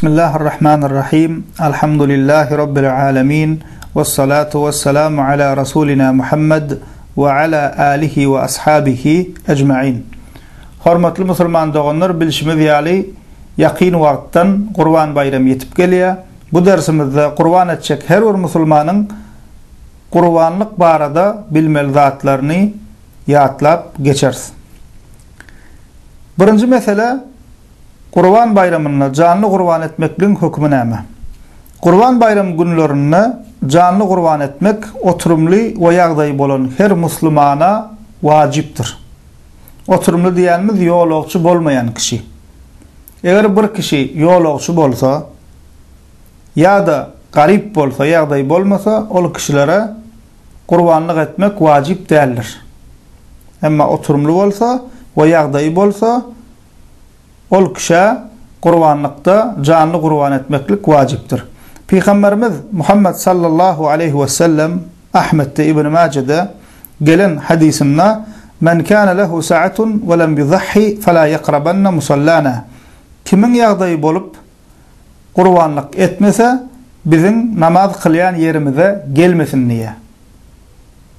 Bismillahirrahmanirrahim. Alhamdulillahi Rabbil alemin. Vessalatu vesselamu ala Rasulina Muhammed we ala alihi we ashabihi ecmain. Hormatly musulman doganlar, bilşimiz ýaly, ýakyn wagtdan Gurban baýramy ýetip gelýär. Bu dersimizde gurban etjek her bir musulmanyň gurbanlyk barada bilmeli zatlaryny ýatlap geçeris. Birinji mesele, Gurban baýramynda janly gurban etmekligiň hökümi näme? Gurban baýramy günlerinde janly gurban etmek oturymly we ýagdaýy bolan her muslumana wajypdyr. Oturymly diýýänimiz ýolagçy bolmaýan kişi. Eger bir kişi ýolagçy bolsa ýa-da garyp bolsa, ýagdaýy bolmasa, ol kişilere gurbanlyk etmek wajyp däldir. Emma oturymly bolsa we ýagdaýy bolsa, ol kişä gurbanlykda janly gurban etmeklik wajypdyr. Pygamberimiz Muhammet sallallahu aleýhi wesellem Ahmetde, Ibn Majede gelen hadysynda, Men kana lehu sa'atun we lem yudahhi fela ýakrabanna musallana. Kimiň ýagdaýy bolup, gurbanlyk etmese, biziň namaz kylýan ýerimize gelmesin diýýär.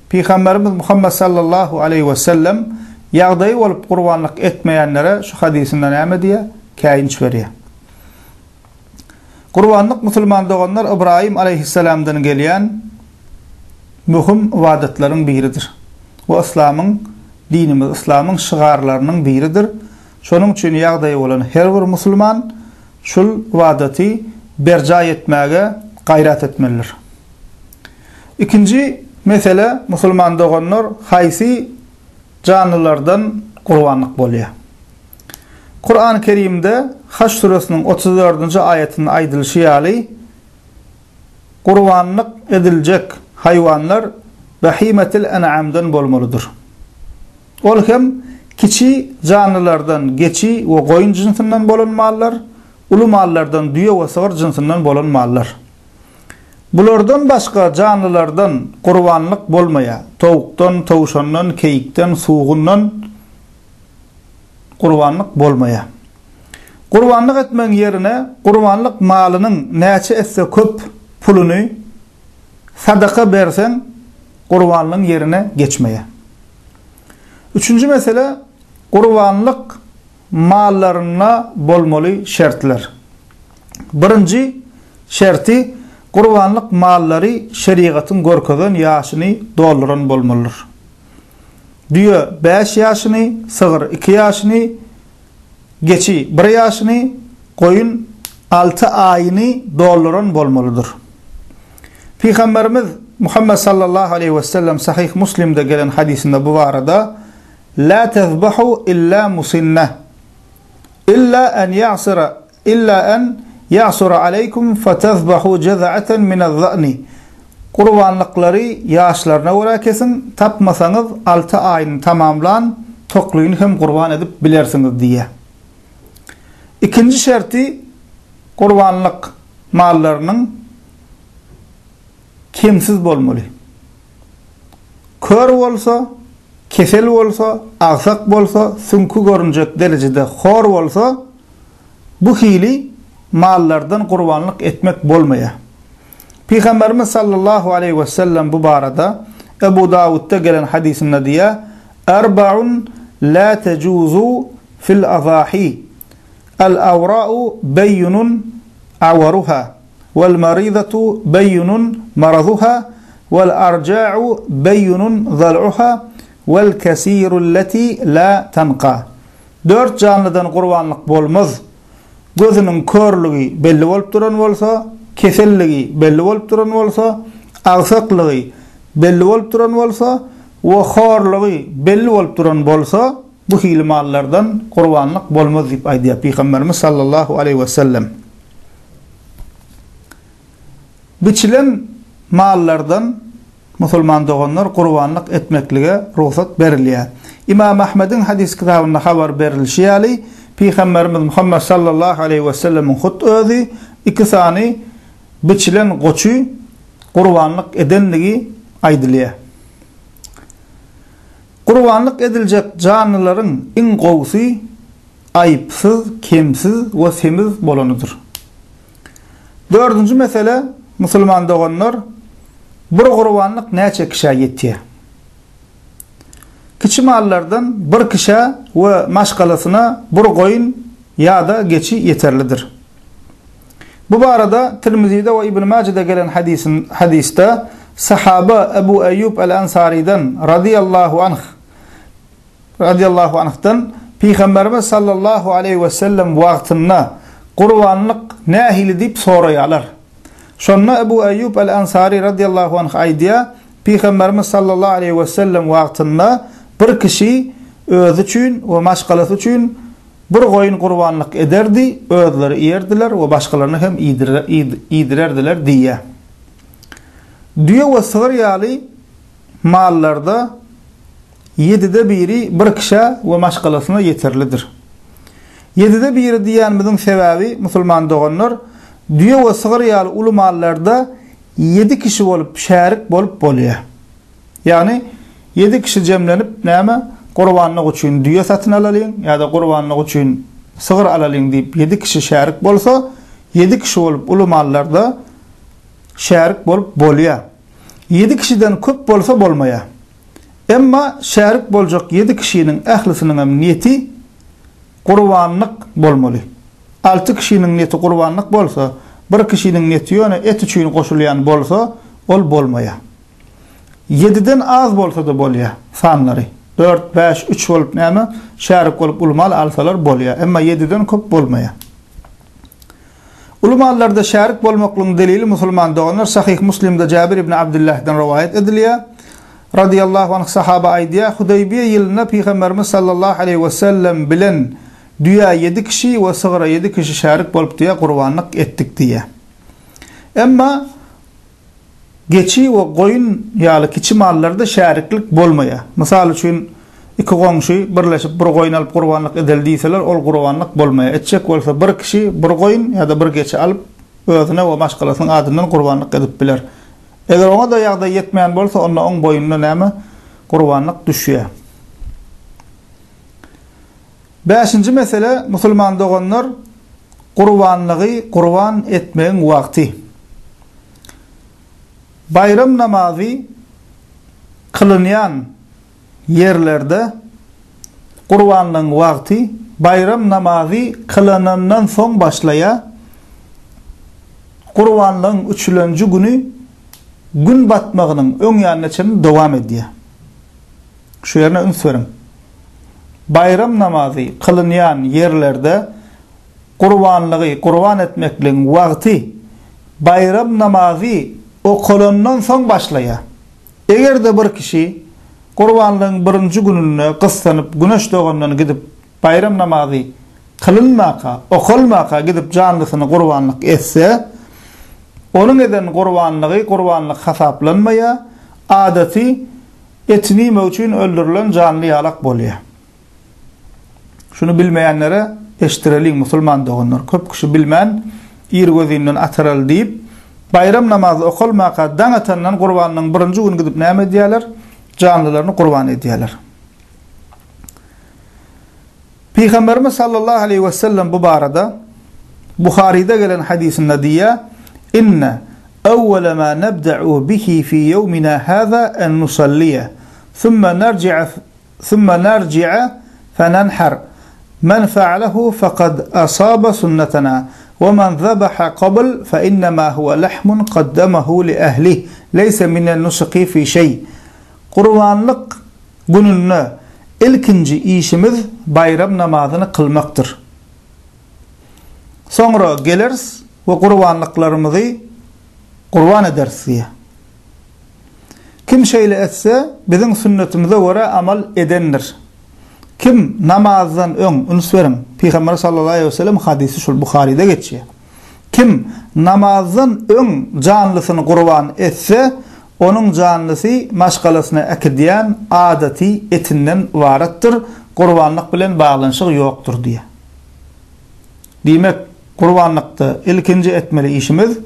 Pygamberimiz Muhammet sallallahu aleýhi wesellem ýagdaýy bolup gurbanlyk etmeýänlere şu hadysynda näme diýýär? Käýinç berýär. Gurbanlyk musulman doganlar Ybraýym aleýhissalamdan gelýän möhüm ybadatlaryň biridir. We yslamyň dinimiz yslamyň şygarlarynyň biridir. Şonuň üçin ýagdaýy bolan her bir musulman şul ybadaty berjaý etmäge gaýrat etmelidir. Ikinji mesele musulman doganlar haýsy janlylardan gurbanlyk bolýar? Kurany Kerimde Haç süresiniň 34-nji aýatynda aýdylyşy ýaly gurbanlyk ediljek haýwanlar Behimetil En'amdan bolmalydyr. Ol hem kiçi janlylardan geçi we goýun jynsyndan bolan mallar, uly mallardan düýe we sygyr jynsyndan bolan mallar. Bulardan başga janlylardan gurbanlyk bolmaýar. Towukdan, towşandan, keýikden, sugundan gurbanlyk bolmaýar. Gurbanlyk etmegiň ýerine gurbanlyk malynyň näçe esse köp puluny sadaka berseň gurbanlygyň ýerine geçmeýär. Üçünji mesele gurbanlyk mallarynda bolmaly şertler. Birinji şerti gurbanlyk mallary şerigatyň görkezen ýaşyny dolduran bolmalydyr. Düýe bäş ýaşyny, sygyr iki ýaşyny, geçi bir ýaşyny, goýun alty aýyny dolduran bolmalydyr. Pygamberimiz Muhammet sallallahu aleýhi wesellem Sahyh Muslimde gelen hadysynda bu barada, La tezbahu illa musinne, illa en ýa'syra illa en ýa'sura aleýkum fetezbahu jeza'aten minez-za'ni. Gurbanlyklary ýaşlaryna görä kesiň, tapmasaňyz alty aýyny tamamlan toklyny hem gurban edip bilersiňiz diýýär. Ikinji şerti gurbanlyk mallarynyň kemsiz bolmaly. Kör bolsa, kesel bolsa, agsak bolsa, süňki görünjek derejede hor bolsa, bu hili mallardan gurbanlyk etmek bolmaýar. Pygamberimiz sallallahu aleýhi wesellem bu barada Ebu Dawudda gelen hadysynda diýýär, Erbaun la tejuzu fil azahi, Al-awra'u beýinun awaruha, wal-maridatu beýinun maraduha, wal-arja'u beýinun zal'uha, wal-kesiru allati la tanqa. Dört janlydan gurbanlyk bolmaz. Gözüniň körlügi belli bolup duran bolsa, keselligi belli bolup duran bolsa, agsaklygy belli bolup duran bolsa we horlugy belli bolup duran bolsa, bu hili mallardan gurbanlyk bolmaz diýip aýdýar Pygamberimiz sallallahu aleýhi wesellem. Biçilen mallardan musulman doganlar gurbanlyk etmeklige rugsat berilýär. Imam Ahmediň hadys kitabynda habar berilişi ýaly, Pygamberimiz Muhammet sallallahu aleýhi wesellemiň hut özi iki sany biçilen goçy gurbanlyk edendigi aýdylýar. Gurbanlyk ediljek janlylaryň iň gowusy aýypsyz, kemsiz we semiz bolanydyr. Dördünji mesele, musulman doganlar, bir gurbanlyk näçe kişä ýetýär? Kiçi mallardan bir kişä we maşgalasyna bir goýun ýa-da geçi ýeterlidir. Bu barada Tirmizide we Ibn Majede gelen hadysda sahaba Ebu Eýýub el-Ansarydan razyýallahu anh Radiýallahu anhdan, Pygamberimiz sallallahu aleýhi we sellem wagtynda gurbanlyk nähili diýip soraýarlar. Şonda Ebu Eýýub el-Ansary radiýallahu anh aýdýar, Pygamberimiz sallallahu aleýhi we sellem wagtynda bir kişi özi üçin we maşgalasy üçin bir goýun gurbanlyk ederdi, özleri iýerdiler we başgalaryna hem iýdirerdiler diýýär. Düýe we sygyr ýaly mallarda ýedide biri bir kişä we maşgalasyna ýeterlidir. Ýedide biri diýýänimiziň sebäbi, musulman doganlar, düýe we sygyr ýaly uly mallarda ýedi kişi bolup şärik bolup bolýar. Ýagny, ýedi kişi jemlenip näme, gurbanlyk üçin düýe satyn alalyň ýa-da gurbanlyk üçin sygyr alalyň diýip ýedi kişi şärik bolsa, ýedi kişi bolup uly mallarda şärik bolup bolýar. Ýedi kişiden köp bolsa bolmaýar. Emma şärik boljak ýedi kişiniň ählisiniňem niýeti gurbanlyk bolmaly. Alty kişiniň niýeti gurbanlyk bolsa, bir kişiniň niýeti ýöne et üçin goşulýan bolsa, ol bolmaýar. Ýediden az bolsa-da bolýar sanlary. Dört, bäş, üç bolup näme, şärik bolup uly mal alsalar bolýar. Emma ýediden köp bolmaýar. Uly mallarda şärik bolmaklygyň delili musulman doganlar Sahyh Muslimde Jabir ibn Abdyllahdan rowaýat edilýär. Radyýallahu anh sahaba aýdýar, Hudaýbiýe ýylynda Pygamberimiz sallallahu aleýhi we sellem bilen düýä ýedi kişi we sygyra ýedi kişi şärik bolup diýýär gurbanlyk etdik diýýär. Emma Geçi we goýun ýaly kiçi mallarda şäriklik bolmaýar. Mysal üçin, iki goňşy birleşip bir goýun alyp gurbanlyk edeli diýseler, ol gurbanlyk bolmaýar. Etjek bolsa bir kişi bir goýun ýa-da bir geçi alyp, özüne we maşgalasynyň adyndan gurbanlyk edip biler. Eger oňa-da ýagdaý ýetmeýän bolsa, onda oň boýnuna näme? Gurbanlyk düşýär. Bäşinji mesele, musulman doganlar, gurbanlygy gurban etmegiň wagty. Baýram namazy kylynýan ýerlerde gurbanlygyň wagty baýram namazy kylynandan soň başlaýar. Gurbanlygyň üçülenji güni gün batmagynyň öň ýanyna çenli dowam edýär. Şu ýerine üns beriň. Baýram namazy kylynýan ýerlerde gurbanlygy gurban etmekligiň wagty baýram namazy okalandan soň başlaýar. Eger-de bir kişi gurbanlygyň birinji gününde gyssanyp güneş dogandan gidip baýram namazy kylynmaka, okalmaka gidip janlysyny gurbanlyk etse, onuň eden gurbanlygy gurbanlyk hasaplanmaýar, adaty Etini iýmek üçin öldürilen janly ýalak bolýar. Şuny bilmeýänlere eşitdireliň musulman doganlar. Köp kişi bilmän irgözinden ataraly diýip, baýram namazy okalmaka daň atandan gurbanlygyň birinji güni gidip näme edýärler? Janlylaryny gurban edýärler. Pygamberimiz sallallahu aleýhi we sellem bu barada Buharyda gelen hadysynda diýýär, Inne awwala ma nabda'u bihi fi ýewmina haza en nusalliýe, summa narji'a summa narji'a fenenhar, men fa'alehu fekad asaba sunnetena, we men zabaha qabl fe innema huwe lahmun kaddamahu li ehlih, leýse minen nusuki fi şeý. Gurbanlyk gününde ilkinji işimiz baýram namazyny kylmakdyr. Soňra geleris we gurbanlyklarymyzy gurban ederis diýýär. Kim şeýle etse, biziň sünnetimize görä amal edendir. Kim namazdan öň, üns beriň, Pygamber sallallahu aleýhi we sellem hadysy şul Buharyda geçýär. Kim namazdan öň janlysyny gurban etse, onuň janlysy maşgalasyna äkidýän adaty etinden ybaratdyr, gurbanlyk bilen baglanyşygy ýokdur diýýär. Diýmek, gurbanlykda ilkinji etmeli işimiz,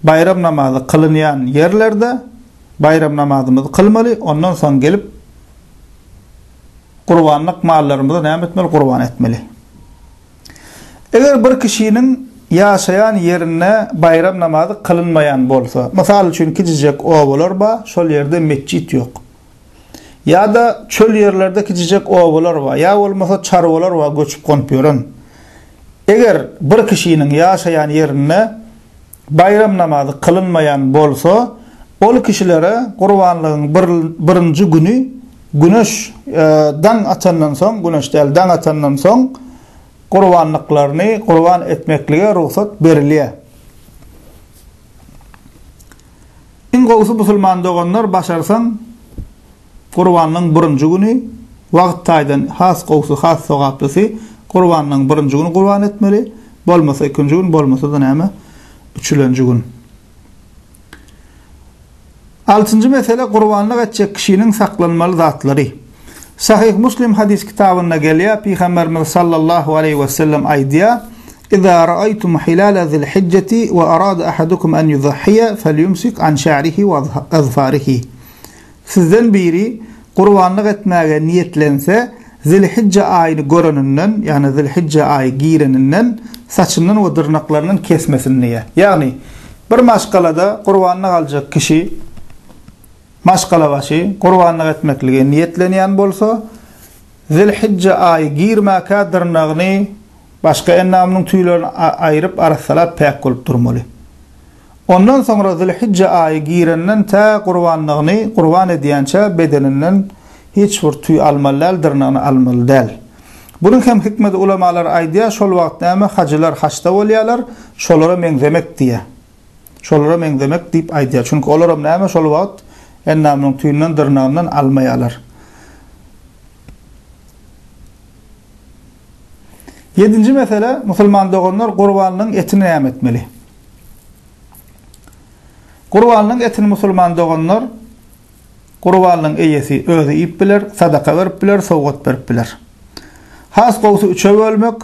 baýram namazy kylynýan ýerlerde baýram namazymyzy kylmaly, ondan soň gelip gurbanlyk mallarymyzy näme etmeli, gurban etmeli. Eger bir kişiniň. ýaşaýan ýerinde baýram namazy kylynmaýan bolsa, mysal üçin kiçijek obalar bar, şol ýerde metjit ýok. Ýa-da çöl ýerlerde kiçijek obalar bar, ýa bolmasa çarwalar bar göçüp-gonup ýören. Eger bir kişiniň ýaşaýan ýerinde baýram namazy kylynmaýan bolsa, ol kişilere gurbanlygyň bir birinji güni güneş daň atandan soň, güneş däl, daň atandan soň gurbanlyklaryny gurban etmeklige rugsat berilýär. Iň gowusy musulman doganlar başarsaň gurbanlygyň birinji güni wagt taýdan has gowusy has sogaplysy gurbanlygyň birinji güni gurban etmeli bolmasa ikinji gün bolmasa-da näme üçülenji gün. Altynjy mesele gurbanlyk etjek kişiniň saklanmaly zatlary. Sahyh Muslim hadys kitabynda gelýär, Pygamberimiz sallallahu aleýhi wesellem aýdýar, Iza ra'aýtum hilala zilhijjeti we arada ahadukum an yudahhiýa felyumsik an şa'rihi we azfarihi. Sizden biri gurbanlyk etmäge niýetlense, Zilhijje aýyny göreninden, ýagny Zilhijje aýy gireninden saçyndan we dyrnaklaryndan kesmesin diýýär. Ýagny, bir maşgalada gurbanlyk aljak kişi, maşgalabaşy gurbanlyk etmeklige niýetlenýän bolsa, Zilhijje aýy girmäkä dyrnagyny, başga endamynyň tüýlerini aýryp, arassalap päk bolup durmaly. Ondan soňra Zülhijje aýy girenden tä gurbanlygyny gurban edýänçä bedeninden hiç bir tüý almaly däl, dyrnagyny almaly däl. Bunuň hem hikmedi ulamalar aýdýar, şol wagt näme hajylar haçda bolýarlar, şolara meňzemek diýýär. Şolara meňzemek diýip aýdýar. Çünki olaram näme şol wagt endamynyň tüýünden, dyrnagyndan almaýarlar. Ýedinji mesele, musulman doganlar gurbanlygyň etini näme etmeli? Gurbanlygyň etini musulman doganlar gurbanlygyň eýesi özi iýip biler, sadaka berip biler, sowgat berip biler. Has gowusy üçe bölmek,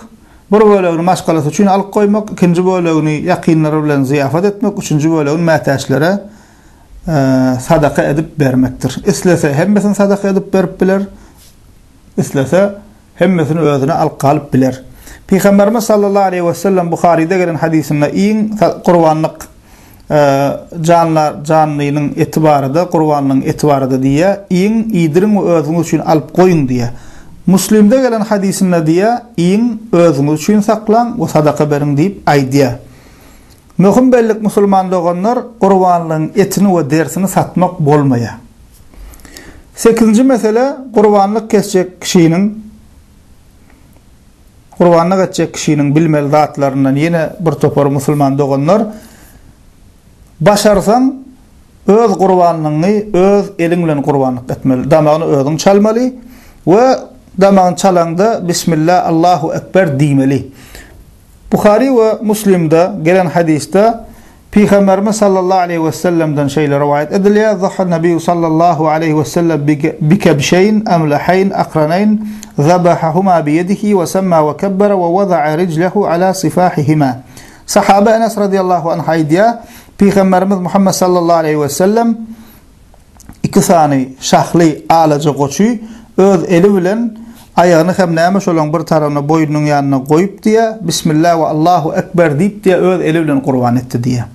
bir bölegini maşgalasy üçin alyp goýmak, ikinji bölegini ýakynlary bilen zyýafat etmek, üçünji bölegini mätäçlere sadaka edip bermekdir. Islese hemmesini sadaka edip berip biler, islese Hemmesini özüne alyp galyp biler. Pygamberimiz sallallahu aleýhi we sellem Buharyda gelen hadysynda iň gurbanlyk janlar janlynyň eti barada, gurbanlygyň eti barada diýýär, Iýiň, iýdiriň we özüňiz üçin alyp goýuň diýýär. Muslimde gelen hadysynda diýýär, Iýiň, özüňiz üçin saklaň we sadaka beriň diýip aýdýar. Möhüm bellik musulman doganlar gurbanlygyň etini we derisini satmak bolmaýar. Sekizinji mesele gurbanlyk kesjek kişiniň gurbanlyk etjek kişiniň bilmeli zatlaryndan ýene bir topar musulman doganlar başarsaň öz gurbanlygyňy öz eliň bilen gurbanlyk etmeli. Damagyny özüň çalmaly we damagyny çalaňda Bismillah Allahu Ekber diýmeli. Buhary we Muslimde gelen hadysda Pygamberimiz sallallahu aleýhi we sellemden şeýle rowaýat edilýär, Zaha Nebiýu sallallahu aleýhi we sellem bikebşeýn emleheýn akraneýn zabahahuma biýedihi we semma we kebbere we wada'a rijlehu ala sifahihima. Sahaba Enes radiyallahu anh aýdýar, Pygamberimiz Muhammed sallallahu aleýhi we sellem iki sany şahly alaja goçy öz eli bilen aýagyny hem näme şolaň bir tarabyna boýnunyň ýanyna goýup diýýär, Bismillah we Allahu Ekber diýip diýýär öz eli bilen gurban etdi diýýär.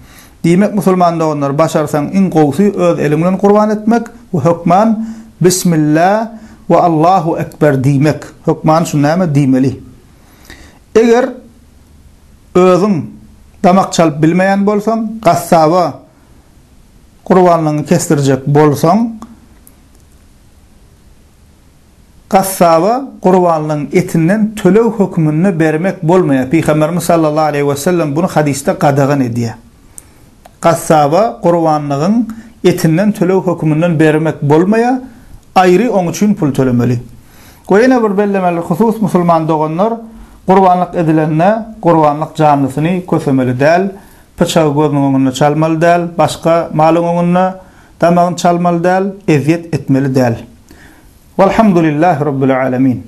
Diýmek musulman doganlar başarsaň iň gowsy öz eliň bilen gurban etmek we hökman Bismillah we Allahu Ekber diýmek. Hökman şuny näme diýmeli. Eger özüň damak çalyp bilmeýän bolsaň gassaba Gurbanlygyňy kesdirjek bolsaň, gassaba gurbanlygyň etinden töleg hökmünde bermek bolmaýar. Pygamberimiz sallallahu aleýhi wesellem buny hadysda gadagan edýär. Gassaba gurbanlygyň etinden töleg hökmünden bermek bolmaýar, aýry oň üçin pul tölemeli. We ýene bir bellemeli husus musulman doganlar, gurbanlyk edilende gurbanlyk janlysyny kösemeli däl, Pyçagy gözüniň öňünde çalmaly däl, başga malyň öňünde damagyny çalmaly däl, ezýet etmeli däl. Walhamdulillahi Rabbil Alemin.